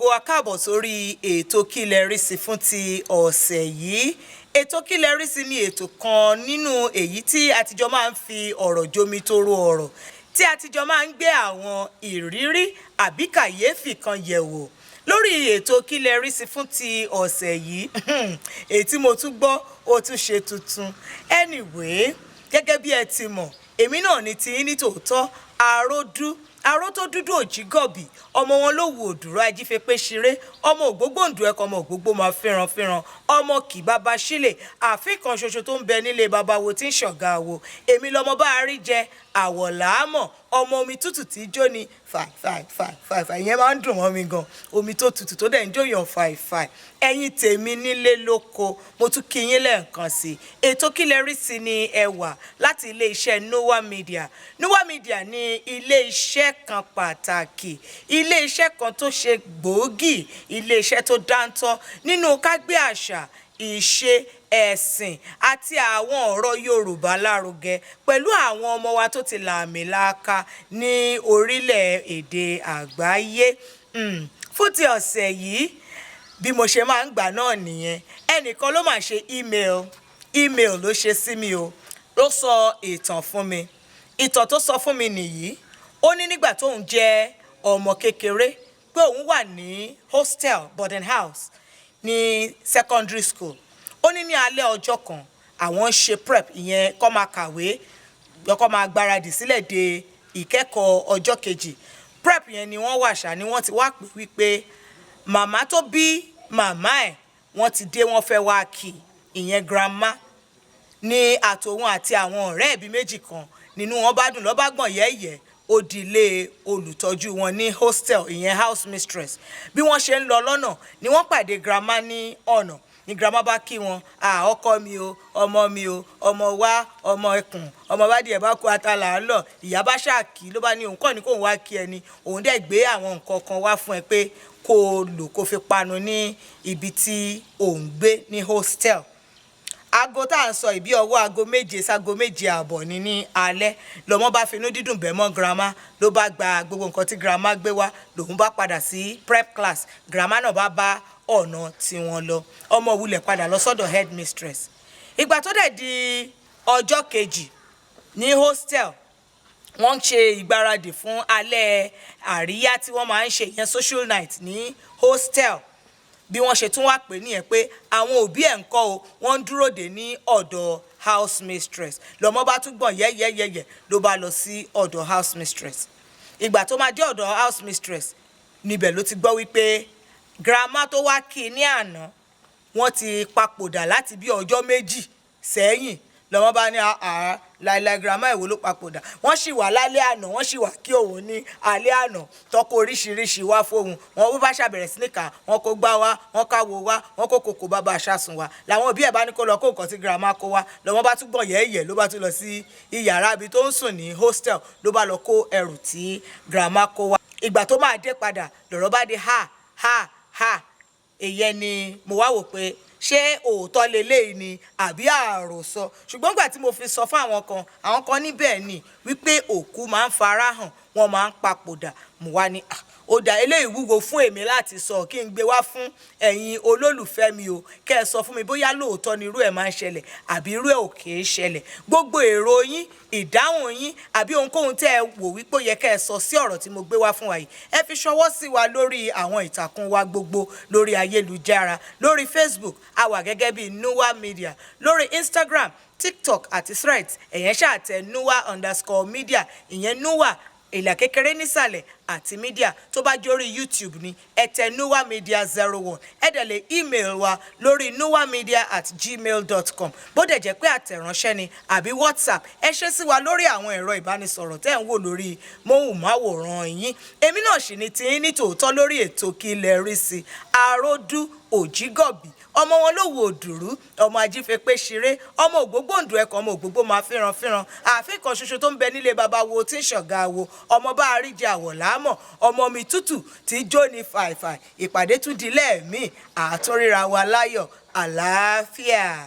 Wa káàbọ̀ sórí ètò Kí Lẹ Rí Sí fún ti ọ̀sẹ̀ yìí. Ètò Kí Lẹ Rí Sí ni ètò kan nínú èyí tí a ti jọ máa ń fi ọ̀rọ̀ jomi toro ọ̀rọ̀, tí a ti jọ máa ń gbé àwọn ìrírí àbí kàyéfì kan yẹ̀wò. Lórí ètò Kí Lẹ Rí Sí fún ti ọ̀sẹ̀ yìí, èyí tí mo tún gbọ́, ó tún ṣe tuntun. Anyway, gẹ́gẹ́ bí ẹ ti mọ̀, èmi náà ni tiyín ní tòótọ́, Àròdú aró tó dúdú òjìgọ̀bì, ọmọ wọn ló wù òdùrọ̀ ajífẹ́pẹ́ ṣeré, ọmọ ògbógbòǹdù ẹ̀kọ́, ọmọ ògbógbò máa fẹ́ràn fẹ́ràn, ọmọ kì bàbá sílẹ̀, ààfin kan ṣoṣo tó ń bẹ nílé bàbá wo tí ń ṣọ̀gá wo. Èmi lọmọ bá a rí jẹ àwọ̀ làámọ̀, ọmọ omi tútù tí jó ni fàì fàì fàì fàì fàì. Ìyẹn máa ń dùn mọ́ mi gan, omi tó tutù tó dẹ̀ ń jóyàn fàì fàì. Ẹ̀yin tèmi nílé lóko, mo tún kí yín lẹ́ẹ̀kan sí i. Ètò Kí Lẹ Rí Sí ni ẹ wà láti iléeṣẹ́ Noah Media. Noah Media ní iléeṣẹ́ kan pàtàkì, iléeṣẹ́ kan tó ṣe gbòógì, iléeṣẹ́ tó dáńtọ́ nínú ká gbé àṣà, ìṣe, ẹ̀sìn àti àwọn ọ̀rọ̀ Yorùbá lárugẹ pẹ̀lú àwọn ọmọ wa tó ti lààmìlaaka ní orílẹ̀-èdè àgbáyé. Fún ti ọ̀sẹ̀ yìí, bí mo ṣe máa ń gbà náà nìyẹn. Ẹnìkan ló máa ṣe email, email ló ṣe sí mi o, ló sọ ìtàn fún mi. Ìtàn tó sọ fún mi nìyí. Ó ní nígbà tóun jẹ́ ọmọ kékeré, pé òun wà ní hostel, boarding house, ní secondary school. Ó ní ní alẹ́ ọjọ́ kan, àwọn ń ṣe prep, ìyẹn kó máa kàwé, kó máa gbáradì sílẹ̀ de ìkẹ́kọ̀ọ́ ọjọ́ kejì. Prep yẹn ni wọ́n wà ṣá ni wọ́n ti wá pè wípé màmá tó bí màmá ẹ̀, wọ́n ti dé, wọ́n fẹ́ wá kí, ìyẹn grandma. Ní àtòun àti àwọn ọ̀rẹ́ ẹ̀bí méjì kan, nínú wọn bá dùn, ló bá gbọ̀n yẹ́yẹ́, ó di ilé olùtọ́jú wọn ní hostel, ìyẹn house mistress. Bí wọ́n ṣe ń lọ lọ́nà ni wọ́n pàdé grandma ní ọ̀nà. Ní grandma bá kí wọn, "À, ọkọ mi o, ọmọ mi o, ọmọ wa, ọmọ ẹkùn, ọmọ bá díẹ̀ bá kó ata là ń lọ." Ìyá bá ṣáàkì, ló bá ní òun kọ́ ni kóun wá kí ẹni, òun dẹ̀ gbé àwọn nǹkan kan wá fún ẹ pé kó o lò, kó fi panu ní ibi tí òun gbé ní hostel. Aago tá à ń sọ ìbí ọwọ́ aago 7 ságo 7:30 ní alẹ́. Lọ́mọ bá finú dídùn bẹ́ẹ̀ mọ́ grandma, ló bá gba gbogbo nǹkan tí grandma gbé wá, lòun bá padà sí prep class. Grandma náà bá bá ọ̀nà tiwọn lọ. Ọmọ wulẹ̀ padà lọ sọ́dọ̀ headmistress. Ìgbà tó dẹ̀ di ọjọ́ kejì ní hostel, wọ́n ń ṣe ìgbáradì fún alẹ́ àríyá tí wọ́n máa ń ṣe, ìyẹn social night ní hostel. Bí wọ́n ṣe tún wá pè nìyẹn pé àwọn òbí ẹ̀ ń kọ́ o, wọ́n ń dúró dè ní ọ̀dọ̀ house mistress. Lọ́mọ bá tún gbọ̀n yẹ́yẹ́yẹ́yẹ́, ló bá lọ sí ọ̀dọ̀ house mistress. Ìgbà tó máa dé ọ̀dọ̀ house mistress, níbẹ̀ ló ti gbọ́ wípé grandma tó wá kí i ní àná, wọ́n ti papòdà láti bí ọjọ́ 2 sẹ́yìn. Lọ́mọ bá ní, "Àá, láìláì, grandma ìwò ló papòdà? Wọ́n sì wà lálẹ́ àná, wọ́n sì wà kí òun ní alẹ́ àná, tọ́kọ oríṣiríṣi wá fóun." Wọn bó bá ṣàbẹ̀rẹ̀ sí níkà, wọn kó gbá wá, wọn káwo wá, wọn kó kòkò bàbá aṣáṣun wá. Làwọn òbí ẹ̀ bá ní kó lọ kó nǹkan tí grandma kó wá. Lọ́mọ bá tún gbọ̀n yẹ́yẹ́, ló bá tún lọ sí iyàrá ibi tó ń sùn ní hostel, ló bá lọ kó ẹrù tí grandma kó wá. Ìgbà tó máa dé padà, lọ̀rọ̀ bá dé ha ha ha. Ìyẹn ni mo wá wò pé ṣé òótọ́ leléyìí ni àbí àròsọ. Ṣùgbọ́n gbà tí mo fi sọ fún àwọn kan, àwọn kan níbẹ̀ ni wípé òkú máa ń farahàn, wọ́n máa ń papòdà. Mo wá ní, "Ah, ó dà, eléyìí wúwo fún èmi láti sọ, kí n gbé wá fún ẹ̀yin olólùfẹ́ mi o, kẹ́ ẹ sọ fún mi bóyá lóòótọ́ ni irú ẹ̀ máa ń ṣẹlẹ̀ àbí irú ẹ̀ ò kì í ṣẹlẹ̀." Gbogbo èrò yín, ìdáhùn yín àbí ohunkóhun tẹ́ ẹ wò wípé ó yẹ kẹ́ ẹ sọ sí ọ̀rọ̀ tí mo gbé wá fún wa yìí, ẹ fi ṣọwọ́ sí wa lórí àwọn ìtàkùn wa gbogbo lórí ayélujára. Lórí Facebook, a wà gẹ́gẹ́ bí Noah Media. Lórí Instagram, TikTok àti Threads, ẹ̀yẹn ṣáà tẹ Noah_media, ìyẹn Noah ìlà kékeré nísàlẹ̀ àti media. Tó bá jórí YouTube ni, ẹ tẹ Noah Media 01. Ẹ dẹ̀ lè email wa lórí noahmedia@gmail.com. Bó dẹ̀ jẹ́ pé àtẹ̀ránṣẹ́ ni àbí WhatsApp, ẹ ṣe sí wa lórí àwọn ẹ̀rọ ìbánisọ̀rọ̀ tẹ́ ń wò lórí móhùnmáwòrán yín. Èmi náà sì ni tiyín ní tòótọ́ lórí ètò Kí Lẹ Rí Sí, Àròdú Òjìgọ̀bì, ọmọ wọn ló wo òdùrú, ọmọ ajífepé ṣeré, ọmọ ògbógbòǹdù ẹkọ, ọmọ ògbógbó máa fẹ́ràn fẹ́ràn, ààfin kan ṣoṣo tó ń bẹ nílé baba wo tí ń ṣọ̀gá wo, ọmọ bá a rí jẹ àwọ̀ láàmọ̀, ọmọ mi tútù tí jó ní fàìfàì. Ìpàdé tún di lẹ́ẹ̀mí, àtúnríra wa láyọ̀, àlàáfíà.